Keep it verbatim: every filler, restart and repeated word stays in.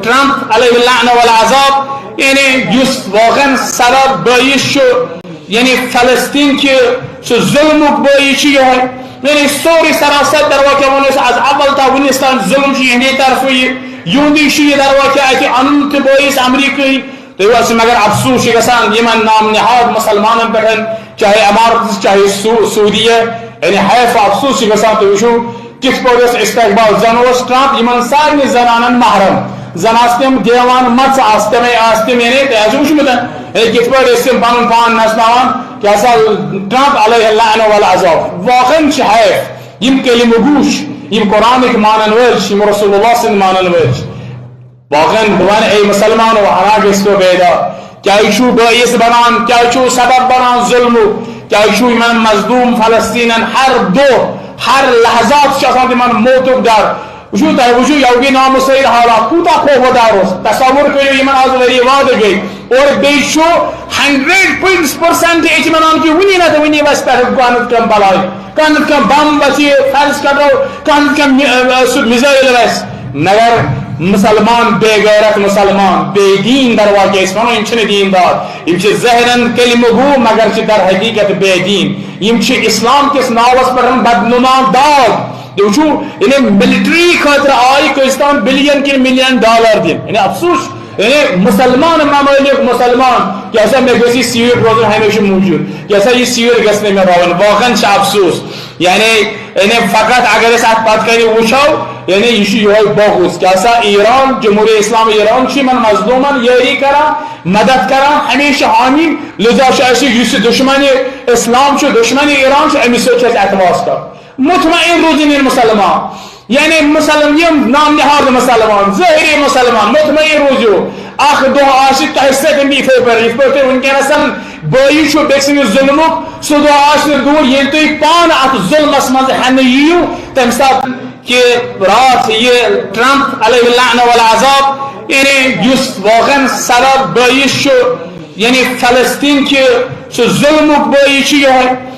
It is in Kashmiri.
ٹرمپ علیہ اللعنہ والعذاب، یعنی یُس واقعاً سبب بٲعث چھُ، یعنی فلسطین کہِ سُہ ظلمُک بٲعث چھُ یِہوٚے۔ یعنی سورُے سراسر درواقعہ وَنو أسۍ، از اول تا وٕنِس تام ظلم چھُ یِہنٛدے طرفہٕ، یہِ یِہُنٛدُے چھُ یہِ درواقعہ اَتہِ اَنُن تہِ بٲعث امریکہٕے۔ تُہۍ وٕچھِو، مگر افسوس چھُ گژھان یِمن نام نہاد مسلمانن پٮ۪ٹھ، چاہے امارات، چاہے سعودیہ، یعنی حیف افسوس چھُ گژھان۔ تُہۍ وٕچھِو کِتھ پٲٹھۍ اوس استقبال، زن اوس ٹرمپ یِمن سارنٕے زنانن محرم، زن آسہٕ تِم دیوان مژٕ، آسہٕ تِمے، آسہٕ تِم، یعنی تۄہہِ آسہِ وٕچھمُت، یعنی کِتھ پٲٹھۍ ٲسۍ تِم پنُن پان نژناوان۔ کیٛاہ سا ٹرمپ علیہ اللعنہ والعذاب، واقعاً چھِ حیف یِم کلمہٕ گوش، یِم قرآنٕکۍ مانن وٲلۍ چھِ، یِم رسول اللہ سٕنٛدۍ مانن وٲلۍ چھِ۔ واقعاً بہٕ وَنہٕ، اے مسلمانو، ہنا گٔژھِو بیدار۔ کیٛازِ چھُو بٲعث بنان، کیٛازِ چھُو سبب بنان ظلمُک؟ کیٛازِ چھُو یِمن مظلوم فلسطینن ہر دۄہ، ہر لحظات چھُ آسان تِمن موتُک ڈر؟ وٕچھِو تۄہہِ، وٕچھِو یوگی نامہٕ سٲری حالات، کوٗتاہ خوفدار اوس۔ تصور کٔرِو، یِمن آز ؤری وادٕ گٔے اور بیٚیہِ چھُ ہنڈریڈ پوینٹس پٔرسنٹ اطمینان کہِ وٕنی نتہٕ وٕنی وَسہِ پٮ۪ٹھٕ گۄڈٕنیُک کانٛہہ بلاے۔ کانٛہہ نتہٕ کانٛہہ بم وسہِ، فرض کرو، کانٛہہ نتہٕ کانٛہہ می-، ٲ، سُہ میزائل وسہِ۔ مگر مسلمان، بے غیرت مسلمان، بے دین درواقع أسۍ وَنو، یِم چھِنہٕ دیندار، یِم چھِ ظٲہرن کلمہٕ گو مگر چھِ در حقیقت بے دین۔ یِم چھِ اسلام کِس ناوس پٮ۪ٹھ بدنما داغ۔ تُہۍ وٕچھِو، یعنی ملٹری خٲطرٕ آیہِ کٲنٛسہِ تام بلین کِنہٕ ملین ڈالر دِنۍ، یعنی افسوس۔ یعنی مسلمان ممالک، مسلمان، کیٛاہ سا مےٚ گژھِ یہِ سیٖٹ روزُن ہمیشہِ موٗجوٗد، کیٛاہ سا یہِ سیٖٹ گژھِ نہٕ مےٚ راوٕنۍ۔ واقعاً چھِ افسوس۔ یعنی، یعنی فقط اگر أسۍ اتھ پتہٕ کنہِ وٕچھو، یعنی یہِ چھُ یِہوٚے بغض۔ کیٛاہ سا ایران، جمہوریہ اسلام ایران چھُ یِمن مظلومن یٲری کران، مدد کران، ہمیشہِ حامی، لہذا چھُ اَسہِ یُس یہِ دشمن اسلام چھُ، دشمن ایران چھُ، أمِس سۭتۍ چھُ اَسہِ اعتماد کرُن۔ مطمئن روزن یِم مسلمان، یعنی مسلم، یِم نام نہاد مسلمان، ظٲہری مسلمان، مطمئن روزِو۔ اکھ دۄہ آسہِ تۄہہِ سۭتۍ یِتھے پٲٹھۍ، یِتھ پٲٹھۍ تُہۍ وٕنکیٚنس بٲیی چھُو بیٚکہِ سٕنٛدِ ظُلمُک، سُہ دۄہ آسہِ نہٕ دوٗر، ییٚلہِ تُہۍ پانہٕ اتھ ظُلمس منٛز ہٮ۪نہٕ یِیِو، تمہِ ساتہٕ کہِ راتھ یہِ ٹرمپ علیہ اللعنہ والعذاب، یعنی یُس واقعاً سبب بٲیی چھُ، یعنی فلسطین کہِ سُہ ظُلمُک بٲیی چھُ یِہوٚے۔